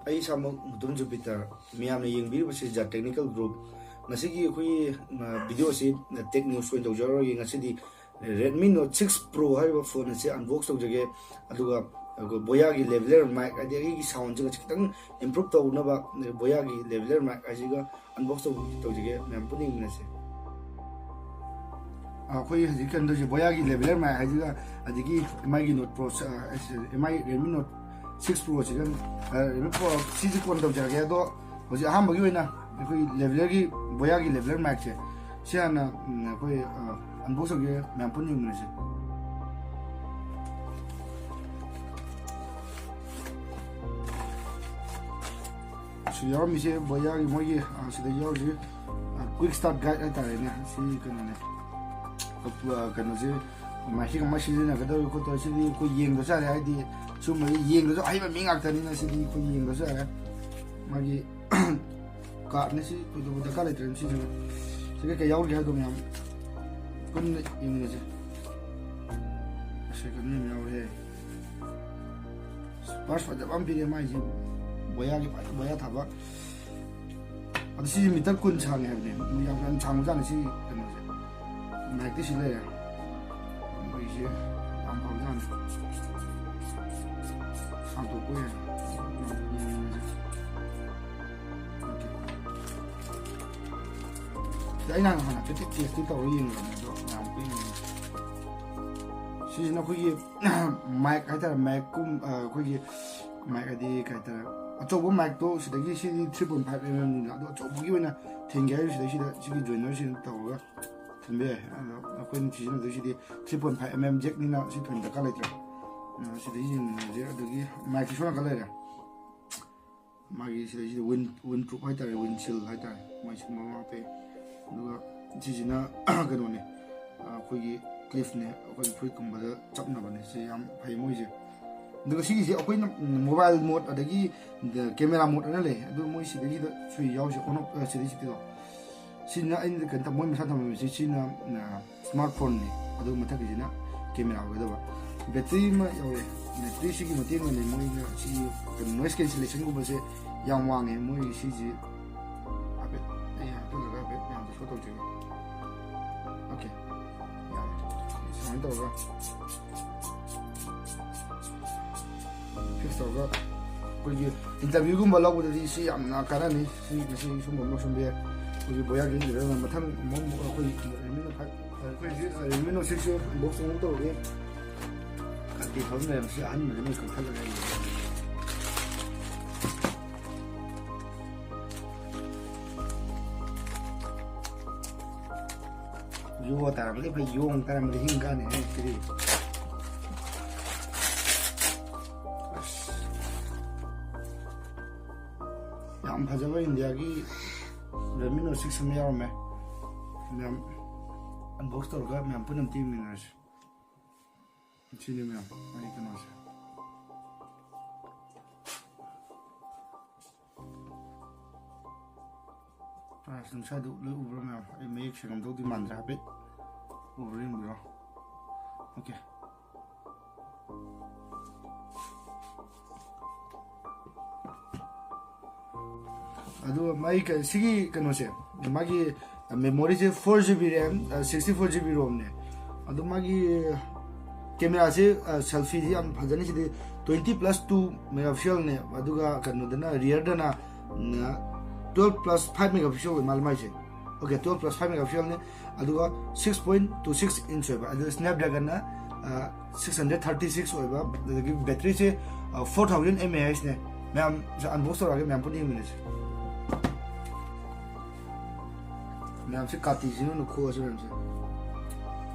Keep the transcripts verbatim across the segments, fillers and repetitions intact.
ꯑꯩ ꯏꯁꯥꯃꯛ ꯃꯨꯇꯨꯝ ꯖꯨꯄꯤꯇꯔ꯫ ꯃꯤꯌꯥꯝꯅ ꯌꯦꯡꯕꯤꯔꯤꯕꯁꯤ ꯖꯥ ꯇꯦꯛꯅꯤꯀꯦꯜ ꯒ꯭ꯔꯨꯞ꯫ ꯉꯁꯤꯒꯤ ꯑꯩꯈꯣꯏꯒꯤ, ꯑ, ꯚꯤꯗꯤꯑꯣ ꯑꯁꯤ ꯇꯦꯛ ꯅ꯭ꯌꯨꯁ ꯑꯣꯏꯅ ꯇꯧꯖꯔꯔꯣꯏꯒꯦ꯫ ꯉꯁꯤꯗꯤ Redmi Note six Pro ꯍꯥꯏꯔꯤꯕ ꯐꯣꯟ ꯑꯁꯤ ꯑꯟꯕꯣꯛꯁ ꯇꯧꯖꯒꯦ꯫ ꯑꯗꯨꯒ ꯑꯩꯈꯣꯏ ꯕꯣꯌꯥꯒꯤ ꯂꯦꯕꯦꯂꯔ ꯃꯥꯏꯛ, ꯍꯥꯏꯗꯤ ꯑꯩꯒꯤ ꯁꯥꯎꯟꯁꯦ ꯈꯤꯇꯪ ꯏꯝꯄ꯭ꯔꯨꯞ ꯇꯧꯅꯕ ꯕꯣꯌꯥꯒꯤ ꯂꯦꯕꯦꯂꯔ ꯃꯥꯏꯛ ꯍꯥꯏꯁꯤꯒ ꯑꯟꯕꯣꯛꯁ ꯇꯧ-, ꯇꯧꯖꯒꯦ꯫ ꯃꯌꯥꯝ ꯄꯨꯟꯅ ꯌꯦꯡꯃꯤꯟꯅꯁꯦ꯫ ꯑꯩꯈꯣꯏ ꯍꯧꯖꯤꯛ ꯀꯩꯅꯣ ꯇꯧꯔꯤꯁꯦ, ꯕꯣꯌꯥꯒꯤ ꯂꯦꯕꯦꯂꯔ ꯃꯥꯏꯛ ꯍꯥꯏꯁꯤꯒ ꯑꯗꯒꯤ ꯑꯦꯝ ꯑꯥꯏꯒꯤ note pro, M I Redmi note six ꯄ꯭ꯔꯣꯁꯤꯒ, ꯔꯦꯗꯃꯤ ꯄ꯭ꯔꯣ ꯁꯤꯁꯦ ꯀꯣꯟ ꯇꯧꯖꯔꯒꯦ꯫ ꯑꯗꯣ ꯍꯧꯖꯤꯛ ꯑꯍꯥꯟꯕꯒꯤ ꯑꯣꯏꯅ ꯑꯩꯈꯣꯏ ꯂꯦꯕꯦꯂꯔꯒꯤ, ꯕꯣꯌꯥꯒꯤ ꯂꯦꯕꯦꯂꯔ ꯃꯥꯏꯛꯁꯦ ꯁꯤ ꯍꯥꯟꯅ, ꯎꯝ, ꯑꯩꯈꯣꯏ, ꯑ, ꯑꯟꯕꯣꯛꯁ ꯇꯧꯒꯦ, ꯃꯌꯥꯝ ꯄꯨꯟꯅ ꯌꯦꯡꯃꯤꯟꯅꯁꯦ꯫ ꯁꯤ ꯌꯥꯎꯔꯝꯃꯤꯁꯦ ꯕꯣꯌꯥꯒꯤ ꯃꯣꯏꯒꯤ, ꯑ, ꯁꯤꯗ ꯌꯥꯎꯔꯤꯁꯤ, ꯑ, quick start guide ꯍꯥꯏꯇꯥꯔꯦꯅꯦ꯫ ꯁꯤ ꯀꯩꯅꯣꯅꯦ, ꯑ, ꯀꯩꯅꯣꯁꯦ, ꯃꯥꯏꯛꯁꯦ ꯀꯃꯥꯏꯅ ꯁꯤꯖꯤꯟꯅꯒꯗꯧꯔꯤ ꯈꯣꯠꯇꯧꯔꯤ ꯁꯤꯗꯤ ꯑꯩꯈꯣꯏ ꯌꯦꯡꯗ꯭ꯔꯁꯨ ꯌꯥꯔꯦ꯫ ꯍꯥꯏꯗꯤ ꯁꯨꯝꯕꯁꯤ ꯌꯦꯡꯗ꯭ꯔꯁꯨ ꯑꯍꯩꯕ ꯃꯤ ꯉꯥꯛꯇꯅꯤꯅ ꯁꯤꯗꯤ ꯑꯩꯈꯣꯏ ꯌꯦꯡꯗ꯭ꯔꯁꯨ ꯌꯥꯔꯦ꯫ ꯃꯥꯒꯤ ꯀꯥꯔꯠꯅ ꯁꯤ ꯀꯩꯗꯧꯕ ꯗꯔꯀꯥꯔ ꯂꯩꯇ꯭ꯔꯦ꯫ ꯁꯤꯁꯤꯅ ꯁꯤ ꯀꯩꯀꯩ ꯌꯥꯎꯔꯤꯒꯦ ꯍꯥꯏꯗꯣ ꯃꯌꯥꯝ ꯄꯨꯟꯅ ꯌꯦꯡꯃꯤꯟꯅꯁꯦ꯫ ꯑꯁ, ꯀꯩꯅꯣ ꯌꯥꯝ ꯌꯥꯎꯔꯦ꯫ ꯄꯔꯁ ꯐꯖꯕ ꯑꯃ ꯄꯤꯔꯦ ꯃꯥꯏꯁꯦ꯫ ꯕꯣꯌꯥꯒꯤ ꯐꯖ-, ꯕꯣꯌꯥ ꯊꯥꯕ꯫ ꯑꯗꯣ ꯁꯤꯁꯦ ꯃꯤꯇꯔ ꯀꯨꯟ ꯁꯥꯡꯉꯦ ꯍꯥꯏꯕꯅꯦ꯫ ꯃꯣꯏ ꯌꯥꯝ, ꯌꯥꯝ ꯁꯥꯡꯕꯖꯥꯠꯅꯤ ꯁꯤ ꯀꯩꯅꯣꯁꯦ꯫ ꯃꯥꯏꯛꯇꯤ ꯁꯤ ꯂꯩꯔꯦ꯫ ꯃꯣꯏꯁꯦ ꯌꯥꯝ ꯐꯕꯖꯥꯠꯅꯤ꯫ ꯁꯥꯡꯗꯣꯛꯄ ꯌꯥꯏ꯫ ꯌꯦꯡꯉꯁꯦ꯫ ꯑꯣꯀꯦ꯫ ꯁꯤꯗ ꯑꯩꯅ ꯍꯥꯟꯅ ꯍꯥꯏꯐꯦꯠꯇꯤ ꯇꯦꯁꯇꯤ ꯇꯧꯔ ꯌꯦꯡꯈ꯭ꯔꯕꯅꯦ, ꯑꯗꯣ ꯌꯥꯝ ꯀꯨꯏꯅ ꯌꯦꯡꯉꯦ꯫ ꯁꯤꯁꯤꯅ ꯑꯩꯈꯣꯏꯒꯤ ꯃꯥꯏꯛ ꯍꯥꯏꯇꯥꯔꯦ, ꯃꯥꯏꯛꯀꯨꯝ-, ꯑ, ꯑꯩꯈꯣꯏꯒꯤ ꯃꯥꯏꯛ ꯍꯥꯏꯗꯤ ꯀꯩ ꯍꯥꯏꯇꯥꯔꯦ, ꯑꯆꯧꯕ ꯃꯥꯏꯛꯇꯣ ꯁꯤꯗꯒꯤ, ꯁꯤꯗꯤ three point five M M ꯅꯤꯅ, ꯑꯗꯣ ꯑꯆꯧꯕꯒꯤ ꯑꯣꯏꯅ ꯊꯤꯟꯒꯦ ꯍꯥꯏꯔꯤꯁꯤꯗꯩ ꯁꯤꯗ ꯁꯤꯒꯤ ꯖꯣꯏꯅꯔꯁꯤꯅ ꯇꯧꯔꯒ ꯊꯤꯟꯕ ꯌꯥꯏ꯫ ꯑꯗꯣ ꯑꯩꯈꯣꯏꯅ ꯁꯤꯖꯤꯟꯅꯗꯣꯏꯁꯤꯗꯤ three point five M M ꯖꯦꯛꯅꯤꯅ ꯁꯤ ꯊꯣꯏꯅ ꯗꯔꯀꯥꯔ ꯂꯩꯇ꯭ꯔꯦ꯫ ꯑ, ꯁꯤꯗꯒꯤ ꯌꯦꯡꯃꯤꯟꯅꯁꯦ꯫ ꯑꯗꯒꯤ ꯃꯥꯏꯛꯁꯤ ꯁꯣꯝ ꯅꯥꯀꯟ ꯂꯩꯔꯦ꯫ ꯃꯥꯒꯤ ꯁꯤꯗꯩꯁꯤꯗ ꯋꯤꯟ, ꯋꯤꯟ ꯄ꯭ꯔꯨꯐ ꯍꯥꯏꯇꯥꯔꯦ, ꯋꯤꯟ ꯁꯤꯜ ꯍꯥꯏꯇꯥꯔꯦ, ꯃꯣꯏ ꯁꯤꯒꯨꯝꯕ ꯑꯃ ꯍꯥꯞꯄꯛꯑꯦ꯫ ꯑꯗꯨꯒ ꯁꯤꯁꯤꯅ ꯀꯩꯅꯣꯅꯦ, ꯑꯩꯈꯣꯏꯒꯤ ꯀ꯭ꯂꯤꯞꯅꯦ, ꯑꯩꯈꯣꯏꯒꯤ ꯐꯨꯔꯤꯠꯀꯨꯝꯕꯗ ꯆꯞꯅꯕꯅꯦ꯫ ꯁꯤ ꯌꯥꯝ ꯐꯩ ꯃꯣꯏꯁꯦ꯫ ꯑꯗꯨꯒ ꯁꯤꯒꯤꯁꯦ ꯑꯩꯈꯣꯏꯅ ꯃꯣꯕꯥꯏꯜ ꯃꯣꯠ ꯑꯗꯒꯤ ꯀꯦꯃꯦꯔꯥ ꯃꯣꯠ ꯑꯅ ꯂꯩ꯫ ꯑꯗꯨ ꯃꯣꯏ ꯁꯤꯗꯩꯁꯤꯗ ꯁꯨꯏ ꯌꯥꯎꯔꯤꯁꯦ, ꯑꯣꯟ ꯑꯣꯐ, ꯁꯤꯗꯩꯁꯤꯗꯣ꯫ ꯁꯤꯅ ꯑꯩꯅ ꯀꯩꯅꯣ ꯇꯧ-, ꯃꯣꯏ ꯃꯁꯥ ꯊꯝꯃꯝꯃꯤꯁꯦ, ꯁꯤꯅ, ꯑ, ꯁ꯭ꯃꯥꯔꯠ ꯐꯣꯟꯅꯤ, ꯑꯗꯨ ꯃꯊꯛꯀꯤꯁꯤꯅ ꯀꯦꯃꯦꯔꯥ ꯑꯣꯏꯒꯗꯕ꯫ ꯕꯦꯇ꯭ꯔꯤ ꯑꯃ ꯌꯧꯔꯦ, ꯕꯦꯇ꯭ꯔꯤꯁꯤꯒꯤ ꯃꯇꯦꯡꯅꯅꯦ ꯃꯣꯏꯅ ꯁꯤ ꯀꯩꯅꯣ noise cancellationꯒꯨꯝꯕꯁꯦ ꯌꯥꯝ ꯋꯥꯡꯉꯦ ꯃꯣꯏ ꯁꯤꯁꯦ꯫ ꯍꯥꯏꯐꯦꯠ ꯑꯩ ꯍꯥꯞꯆꯤꯜꯂꯒ ꯍꯥꯏꯐꯦꯠ ꯃꯌꯥꯝꯗ show ꯇꯧꯖꯒꯦ꯫ Okay, ꯌꯥꯔꯦ꯫ ꯁꯨꯃꯥꯏꯅ ꯇꯧꯔꯒ fix ꯇꯧꯔꯒ ꯑꯩꯈꯣꯏꯒꯤ interviewꯒꯨꯝꯕ ꯂꯧꯕꯗꯗꯤ ꯁꯤ ꯌꯥꯝꯅ ꯀꯥꯟꯅꯅꯤ꯫ ꯁꯤ ꯉꯁꯤ ꯁꯨꯝꯕ ꯑꯃ ꯂꯧꯁꯟꯕ ꯌꯥꯏ꯫ ꯑꯩꯈꯣꯏꯒꯤ ꯕꯣꯌꯥꯒꯤ ꯂꯩꯔꯒ ꯃꯊꯪ ꯑꯃꯨꯛ ꯑꯩꯈꯣꯏ Realme Note five, ꯑꯩꯈꯣꯏ ꯍꯧꯖꯤꯛ Realme Note sixꯁꯨ unbox ꯑꯃꯨꯛ ꯇꯧꯔꯒꯦ꯫ ꯀꯥꯇꯤ ꯐꯕ ꯂꯩꯔꯝꯕꯁꯦ ꯑꯍꯟꯕꯁꯦ ꯂꯣꯏ ꯀꯛꯊꯠꯂꯒ ꯑꯩ ꯌꯣ ꯇꯥꯔꯝꯕꯗꯤ ꯐꯩ, ꯌꯣꯡ ꯇꯥꯔꯝꯕꯗꯤ ꯍꯤꯡ ꯀꯥꯟꯅꯤ ꯍꯥꯏ ꯁꯤꯗꯤ꯫ ꯑꯁ꯫ ꯌꯥꯝ ꯐꯖꯕ ꯏꯟꯗꯤꯌꯥꯒꯤ Realme Note six ꯑꯃ ꯌꯥꯎꯔꯝꯃꯦ꯫ ꯃꯌꯥꯝ unbox ꯇꯧꯔꯒ ꯃꯌꯥꯝ ꯄꯨꯟꯅ ꯑꯝꯇ ꯌꯦꯡꯃꯤꯟꯅꯔꯁꯤ꯫ ꯁꯤꯅꯤ ꯃꯌꯥꯝ ꯑꯩ ꯀꯩꯅꯣꯁꯦ꯫ Price ꯅꯨꯡꯁꯥꯗꯨ ꯂꯣꯏ ꯎꯕ꯭ꯔꯥ ꯃꯌꯥꯝ? ꯑꯩ ꯃꯌꯦꯛ ꯁꯦꯡꯉꯝꯗꯧꯗꯤ ꯃꯥꯟꯗ꯭ꯔꯦ, ꯍꯥꯏꯐꯦꯠ ꯎꯕ꯭ꯔꯥ ꯌꯦꯡꯕꯤꯔꯣ꯫ Okay꯫ ꯑꯗꯨꯒ ꯃꯥꯒꯤ ꯀ-, ꯁꯤꯒꯤ ꯀꯩꯅꯣꯁꯦ, ꯃꯥꯒꯤ memoryꯁꯦ four GB RAM, sixty four GB ROMꯅꯦ꯫ ꯑꯗꯣ ꯃꯥꯒꯤ cameraꯁꯦ, selfieꯁꯤ ꯌꯥꯝ ꯐꯖꯅꯤ꯫ ꯁꯤꯗꯤ twenty plus two megapixelꯅꯦ꯫ ꯑꯗꯨꯒ ꯀꯩꯅꯣꯗꯅ, rearꯗꯅ, ꯎꯝ, twelve plus five megapixel ꯑꯣꯏ ꯃꯥꯜꯂꯦ ꯃꯥꯏꯁꯦ꯫ Okay, twelve plus five megapixelꯅꯦ꯫ ꯑꯗꯨꯒ six point two six inch ꯑꯣꯏꯕ, ꯑꯗꯨꯒ Snapdragonꯅ, ꯑ, six hundred thirty six ꯑꯣꯏꯕ, ꯑꯗꯒꯤ batteryꯁꯦ, ꯑ, four thousand mAhꯅꯦ꯫ ꯃꯌꯥꯝ unbox ꯇꯧꯔꯛꯑꯒꯦ, ꯃꯌꯥꯝ ꯄꯨꯟꯅ ꯌꯦꯡꯃꯤꯟꯅꯁꯤ꯫ ꯃꯌꯥꯝꯁꯦ ꯀꯥꯇꯤꯁꯤꯅ ꯈꯣꯛꯑꯁꯤ ꯃꯌꯥꯝꯁꯦ꯫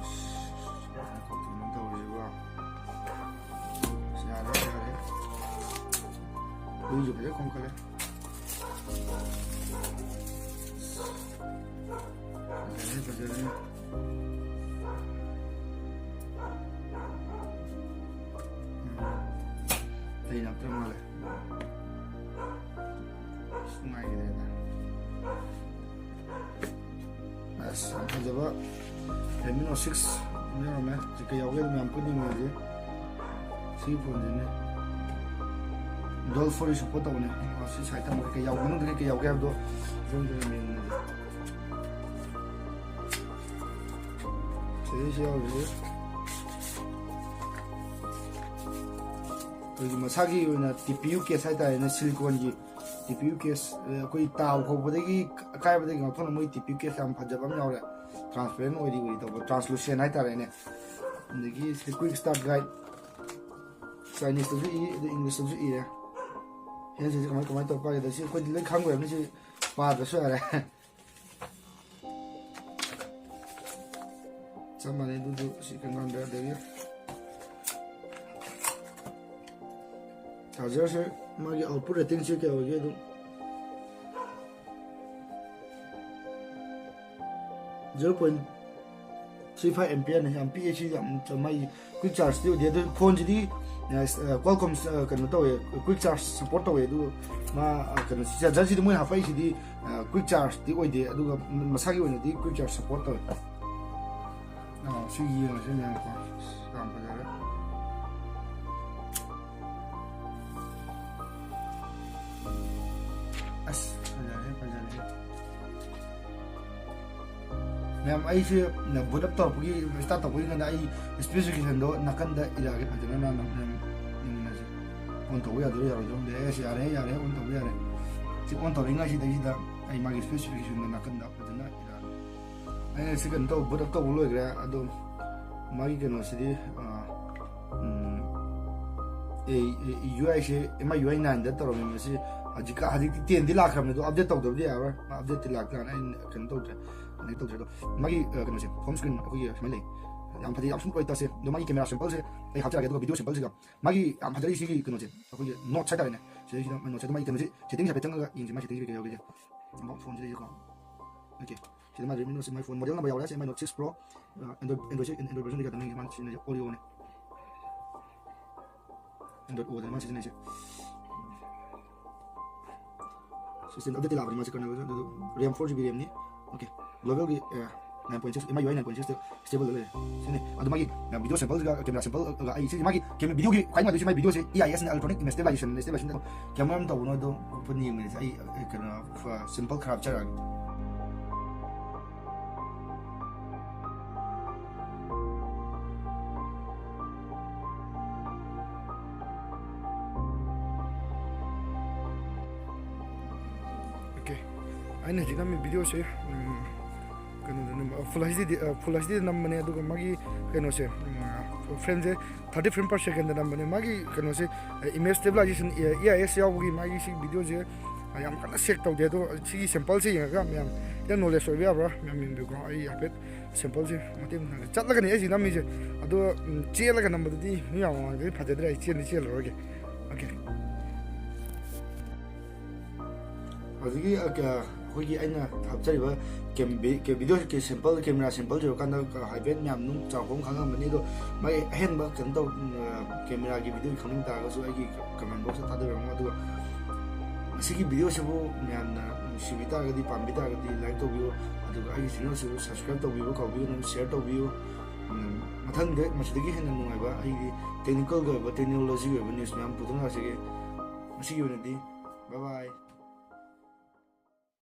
ꯀꯩꯅꯣ ꯇꯧꯔꯤꯁꯤꯕꯣ? ꯌꯥꯔꯦ, ꯌꯥꯔꯦ꯫ ꯍꯨꯏꯁꯨ ꯐꯖꯅ ꯈꯣꯡꯒꯠꯂꯦ꯫ ꯐꯖꯔꯦ, ꯐꯖꯔꯦ꯫ ꯎꯝ꯫ ꯑꯇꯩ ꯂꯥꯛꯇ꯭ꯔ ꯃꯥꯜꯂꯦ꯫ ꯑꯁ, ꯅꯨꯡꯉꯥꯏꯈꯤꯗ꯭ꯔꯦꯗ꯫ ꯑꯁ, ꯌꯥꯝ ꯐꯖꯕ Realme Note six ꯑꯃ ꯌꯥꯎꯔꯝꯃꯦ꯫ ꯁꯤ ꯀꯩ ꯌꯥꯎꯒꯦ ꯑꯗꯨꯝ ꯌꯥꯝ ꯄꯨꯟꯅ ꯌꯦꯡꯃꯤꯟꯅꯁꯤ꯫ ꯁꯤꯒꯤ ꯐꯣꯟꯁꯤꯅꯦ ꯗꯨꯋꯦꯜ ꯐꯣꯟ ꯁꯄꯣꯔꯠ ꯇꯧꯕꯅꯦ꯫ ꯑ, ꯁꯤ ꯁꯥꯏꯠꯇ ꯑꯃꯨꯛ ꯀꯩꯀꯩ ꯌꯥꯎꯒꯦ, ꯃꯅꯨꯡꯗ ꯀꯩꯀꯩ ꯌꯥꯎꯒꯦ ꯍꯥꯏꯕꯗꯣ ꯑꯗꯨꯝ ꯌꯦꯡꯃꯤꯟꯅꯁꯦ꯫ ꯁꯤꯗꯩꯁꯤ ꯌꯥꯎꯔꯤꯁꯦ ꯑꯩꯈꯣꯏꯒꯤ ꯃꯁꯥꯒꯤ ꯑꯣꯏꯅ ꯇꯤ ꯄꯤ ꯌꯨ ꯀꯦꯁ ꯍꯥꯏꯇꯥꯔꯦꯅꯦ, ꯁꯤꯂꯤꯀꯣꯟꯒꯤ ꯇꯤ ꯄꯤ ꯌꯨ ꯀꯦꯁ꯫ ꯑꯩꯈꯣꯏ ꯇꯥꯕ ꯈꯣꯠꯄꯗꯒꯤ ꯑꯀꯥꯏꯕꯗꯒꯤ ꯉꯥꯛꯊꯣꯛꯅ ꯃꯣꯏ ꯇꯤ ꯄꯤ ꯌꯨ ꯀꯦꯁ ꯌꯥꯝ ꯐꯖꯕ ꯑꯃ ꯌꯥꯎꯔꯦ, ꯇ꯭ꯔꯥꯟꯁꯄꯦꯔꯦꯟ ꯑꯣꯏꯔꯤ ꯑꯣꯏꯔꯤ ꯇꯧꯕ, ꯇ꯭ꯔꯥꯟꯁꯂꯨꯁꯦꯟ ꯍꯥꯏꯇꯥꯔꯦꯅꯦ꯫ ꯑꯗꯒꯤ ꯁꯤ quick start guide, ꯆꯥꯏꯅꯤꯁꯇꯁꯨ ꯏ, ꯑꯗꯨ ꯏꯪꯂꯤꯁꯇꯁꯨ ꯏꯔꯦ꯫ ꯍꯦꯟꯁꯤꯁꯦ ꯀꯃꯥꯏ ꯀꯃꯥꯏꯅ ꯇꯧꯔ ꯄꯥꯏꯒꯗ꯭ꯔ? ꯁꯤ ꯑꯩꯈꯣꯏꯗꯤ ꯂꯣꯏ ꯈꯪꯈ꯭ꯔꯕꯅꯤ, ꯁꯤ ꯄꯥꯗ꯭ꯔꯁꯨ ꯌꯥꯔꯦ꯫ ꯆꯞ ꯃꯥꯟꯅꯩ ꯑꯗꯨꯗꯨ ꯁꯤ ꯀꯩꯅꯣꯗ꯫ ꯑꯗꯒꯤ ꯆꯥꯔꯖꯔꯁꯦ ꯃꯥꯒꯤ ꯑꯥꯎꯠꯄꯨꯠ ꯔꯦꯇꯤꯡꯁꯦ ꯀꯌꯥ ꯑꯣꯏꯒꯦ? ꯑꯗꯨꯝ ꯖꯤꯔꯣ ꯄꯣꯏꯟ ꯊ꯭ꯔꯤ ꯐꯥꯏꯚ ꯑꯦꯝꯄꯤꯌꯔꯅꯤ, ꯌꯥꯝ ꯄꯤꯛꯑꯦ꯫ ꯁꯤ ꯌꯥꯝ ꯆ-, ꯃꯥꯒꯤ quick chargeꯇꯤ ꯑꯣꯏꯗꯦ꯫ ꯑꯗꯨ ꯐꯣꯟꯁꯤꯗꯤ, ꯑ, ꯀ꯭ꯋꯥꯜꯀꯣꯝ, ꯑ, ꯀꯩꯅꯣ ꯇꯧꯋꯦ, quick charge support ꯇꯧꯋꯦ꯫ ꯑꯗꯨ ꯃꯥ, ꯑ, ꯀꯩꯅꯣ, ꯆꯥꯔꯖꯔꯁꯤꯗꯤ ꯃꯣꯏꯅ ꯍꯥꯞꯄꯛꯏꯁꯤꯗꯤ, ꯑ, quick chargeꯇꯤ ꯑꯣꯏꯗꯦ, ꯑꯗꯨꯒ ꯃꯁꯥꯒꯤ ꯑꯣꯏꯅꯗꯤ quick charge support ꯇꯧꯋꯦ꯫ ꯑ, ꯁꯤ ꯌꯦꯡꯉꯁꯤ ꯃꯌꯥꯝꯀꯣ꯫ ꯌꯥꯝ ꯐꯖꯔꯦ꯫ ꯑꯁ, ꯐꯖꯔꯦ, ꯐꯖꯔꯦ꯫ ꯃꯌꯥꯝ, ꯑꯩꯁꯦ boot up ꯇꯧꯔꯛꯄꯒꯤ, start ꯇꯧꯔꯛꯄꯒꯤ ꯀꯥꯟꯗ ꯑꯩ specificationꯗꯣ ꯅꯥꯀꯟꯗ ꯏꯔꯛꯑꯒꯦ ꯐꯖꯅ ꯅꯥꯟꯅ ꯃꯌꯥꯝ ꯌꯦꯡꯃꯤꯟꯅꯁꯦ꯫ On ꯇꯧꯕ ꯌꯥꯗꯣꯏꯔꯥ ꯌꯥꯔꯣꯏꯗꯣꯏꯔꯥ ꯈꯪꯗꯦ꯫ ꯑꯦꯁ, ꯌꯥꯔꯦ, ꯌꯥꯔꯦ, on ꯇꯧꯕ ꯌꯥꯔꯦ꯫ ꯁꯤ on ꯇꯧꯔꯤꯉꯩꯁꯤꯗꯩꯁꯤꯗ ꯑꯩ ꯃꯥꯒꯤ specificationꯗꯣ ꯅꯥꯀꯟꯗ ꯐꯖꯅ ꯏꯔꯛꯑꯒꯦ꯫ ꯑꯩꯅ ꯁꯤ ꯀꯩꯅꯣ ꯇꯧꯕ, boot up ꯇꯧꯕ ꯂꯣꯏꯈ꯭ꯔꯦ꯫ ꯑꯗꯣ ꯃꯥꯒꯤ ꯀꯩꯅꯣꯁꯤꯗꯤ, ꯑ, ꯎꯝ, ꯑꯦ, ꯑꯦ, U ꯑꯥꯏꯁꯦ M I U I ꯅꯥꯏꯟꯗ ꯇꯧꯔꯝꯃꯦ꯫ ꯃꯁꯤ ꯍꯧꯖꯤꯛꯀ-, ꯍꯧꯖꯤꯛꯇꯤ ꯇꯦꯟꯗꯤ ꯂꯥꯛꯈ꯭ꯔꯕꯅꯤ, ꯑꯗꯣ update ꯇꯧꯗꯕꯗꯤ ꯌꯥꯔꯔꯣꯏ꯫ ꯃꯥ updateꯇꯤ ꯂꯥꯛꯇ꯭ꯔꯥꯅ ꯑꯩꯅ ꯀꯩꯅꯣ ꯇꯧꯗ꯭ꯔꯦ, connect ꯇꯧꯗ꯭ꯔꯦ꯫ ꯑꯗꯣ ꯃꯥꯒꯤ, ꯑ, ꯀꯩꯅꯣꯁꯦ, home screen ꯑꯩꯈꯣꯏꯒꯤ ꯁꯨꯃꯥꯏꯅ ꯂꯩ꯫ ꯌꯥꯝ ꯐꯖꯩ, ꯌꯥꯝ smooth ꯑꯣꯏ touchꯁꯦ꯫ ꯑꯗꯣ ꯃꯥꯒꯤ camera sampleꯁꯦ ꯑꯩ ꯍꯥꯞꯆꯔꯛꯑꯒꯦ, ꯑꯗꯨꯒ video sampleꯁꯤꯒ꯫ ꯃꯥꯒꯤ ꯌꯥꯝ ꯐꯖꯔꯤ ꯁꯤꯒꯤ ꯀꯩꯅꯣꯁꯦ, ꯑꯩꯈꯣꯏꯒꯤ notes ꯍꯥꯏꯇꯥꯔꯦꯅꯦ꯫ ꯁꯤꯗꯩꯁꯤꯗ ꯃꯥꯒꯤ notesꯁꯦ, ꯑꯗꯣ ꯃꯥꯒꯤ ꯀꯩꯅꯣꯁꯦ, settingꯁꯦ ꯍꯥꯏꯐꯦꯠ ꯆꯪꯉꯒ ꯌꯦꯡꯁꯦ, ꯃꯥꯒꯤ settingꯁꯦ ꯀꯩꯀꯩ ꯌꯥꯎꯒꯦꯁꯦ꯫ ꯑꯃꯨꯛ phoneꯁꯤꯗꯩꯁꯤꯀꯣ꯫ OK꯫ ꯁꯤꯗ ꯃꯥꯒꯤ Redmi Note, ꯃꯥꯒꯤ phone model number ꯌꯥꯎꯔꯦ꯫ ꯁꯤ ꯃꯥꯏ Note six Pro, ꯑ, Android, Androidꯁꯦ, Android versionꯗꯤ ꯀꯌꯥ ꯇꯝꯅꯤꯡꯒꯦ? ꯃꯥꯅ ꯁꯤꯖꯤꯟꯅꯩꯁꯦ Oreoꯅꯦ꯫ Android Oꯗꯅ ꯃꯥꯅ ꯁꯤꯖꯤꯟꯅꯩꯁꯦ꯫ System updateꯇꯤ ꯂꯥꯛꯄꯅꯤ ꯃꯥꯁꯦ, kernel version, ꯑꯗꯨ RAM four GB RAMꯅꯤ꯫ OK꯫ Globalꯒꯤ, ꯑ, nine point six, M I U I nine point six stable ꯂꯩꯔꯦ꯫ ꯁꯤꯅꯤ꯫ ꯑꯗꯨ ꯃꯥꯒꯤ video sampleꯒ camera sampleꯒ ꯑꯩ ꯁꯤꯁꯦ ꯃꯥꯒꯤ video ꯒꯤ ꯈ꯭ꯋꯥꯏ ꯅꯨꯡꯉꯥꯏꯗꯣꯏꯁꯦ ꯃꯥꯒꯤ videoꯁꯦ E I S ꯅ electronic image stabilization, stabilization camera ꯑꯃ ꯇꯧꯕꯅꯣ ꯑꯗꯣ ꯄꯨꯟꯅ ꯌꯦꯡꯃꯤꯟꯅꯁꯦ꯫ ꯑꯩ ꯀꯩꯅꯣ sample ꯈꯔ ꯍꯥꯞꯆꯔꯛꯑꯒꯦ꯫ Okay, ꯑꯩꯅ ꯍꯧꯖꯤꯛ ꯅꯝꯃꯤ videoꯁꯦ ꯀꯩꯅꯣꯗ ꯅꯝꯕ, full H D, full H D ꯗ ꯅꯝꯕꯅꯦ꯫ ꯑꯗꯨꯒ ꯃꯥꯒꯤ ꯀꯩꯅꯣꯁꯦ, frameꯁꯦ thirty frame per second ꯗ ꯅꯝꯕꯅꯦ꯫ ꯃꯥꯒꯤ ꯀꯩꯅꯣꯁꯦ, image stabilization, E I S ꯌꯥꯎꯕꯒꯤ ꯃꯥꯒꯤ ꯁꯤ videoꯁꯦ ꯌꯥꯝ ꯀꯟꯅ shake ꯇꯧꯗꯦ꯫ ꯑꯗꯣ ꯁꯤꯒꯤ sampleꯁꯦ ꯌꯦꯡꯉꯒ ꯃꯌꯥꯝ ꯈꯤꯇꯪ knowledge ꯑꯣꯏꯕ ꯌꯥꯕ꯭ꯔꯥ ꯃꯌꯥꯝ ꯌꯦꯡꯕꯤꯌꯨꯀꯣ꯫ ꯑꯩ ꯍꯥꯏꯐꯦꯠ sampleꯁꯦ ꯃꯇꯦꯛ ꯃꯇꯦꯛ ꯆꯠꯂꯒꯅꯤ ꯑꯩꯁꯦ ꯅꯝꯃꯤꯁꯦ꯫ ꯑꯗꯣ ꯆꯦꯜꯂꯒ ꯅꯝꯕꯗꯗꯤ ꯃꯤ ꯃꯌꯥꯝ ꯃꯃꯥꯡꯗꯗꯤ ꯐꯖꯗ꯭ꯔꯦ꯫ ꯑꯩ ꯆꯦꯟꯗꯤ ꯆꯦꯜꯂꯔꯣꯏꯒꯦ꯫ Okay꯫ ꯍꯧꯖꯤꯛꯀꯤ ꯑꯩꯈꯣꯏꯒꯤ ꯑꯩꯅ ꯍꯥꯞꯆꯔꯤꯕ video sample, camera sample ꯌꯧꯔꯀꯥꯟꯗ ꯍꯥꯏꯐꯦꯠ ꯃꯌꯥꯝ ꯑꯗꯨꯝ ꯆꯥꯎꯔꯥꯛꯄ ꯑꯃ ꯈꯪꯉꯝꯃꯅꯤ꯫ ꯑꯗꯣ ꯃꯥꯒꯤ ꯑꯍꯦꯟꯕ ꯀꯩꯅꯣ ꯇꯧ, cameraꯒꯤ videoꯒꯤ ꯈꯪꯅꯤꯡ ꯇꯥꯔꯒꯁꯨ ꯑꯩꯒꯤ comment boxꯇ ꯊꯥꯗꯕꯤꯔꯝꯃꯣ꯫ ꯑꯗꯨꯒ ꯃꯁꯤꯒꯤ videoꯁꯤꯕꯨ ꯃꯌꯥꯝꯅ ꯅꯨꯡꯁꯤꯕꯤ ꯇꯥꯔꯒꯗꯤ, ꯄꯥꯝꯕꯤ ꯇꯥꯔꯒꯗꯤ like ꯇꯧꯕꯤꯌꯨ꯫ ꯑꯗꯨꯒ ꯑꯩꯒꯤ channelꯁꯤꯕꯨ subscribe ꯇꯧꯕꯤꯕ ꯀꯥꯎꯕꯤꯒꯅꯨ, share ꯇꯧꯕꯤꯌꯨ꯫ ꯃꯊꯪꯗ ꯃꯁꯤꯗꯒꯤ ꯍꯦꯟꯅ ꯅꯨꯡꯉꯥꯏꯕ ꯑꯩꯒꯤ technicalꯒꯤ ꯑꯣꯏꯕ, technologyꯒꯤ ꯑꯣꯏꯕ news ꯃꯌꯥꯝ ꯄꯨꯊꯣꯛꯅꯔꯛꯆꯒꯦ꯫ ꯉꯁꯤꯒꯤ ꯑꯣꯏꯅꯗꯤ bye bye꯫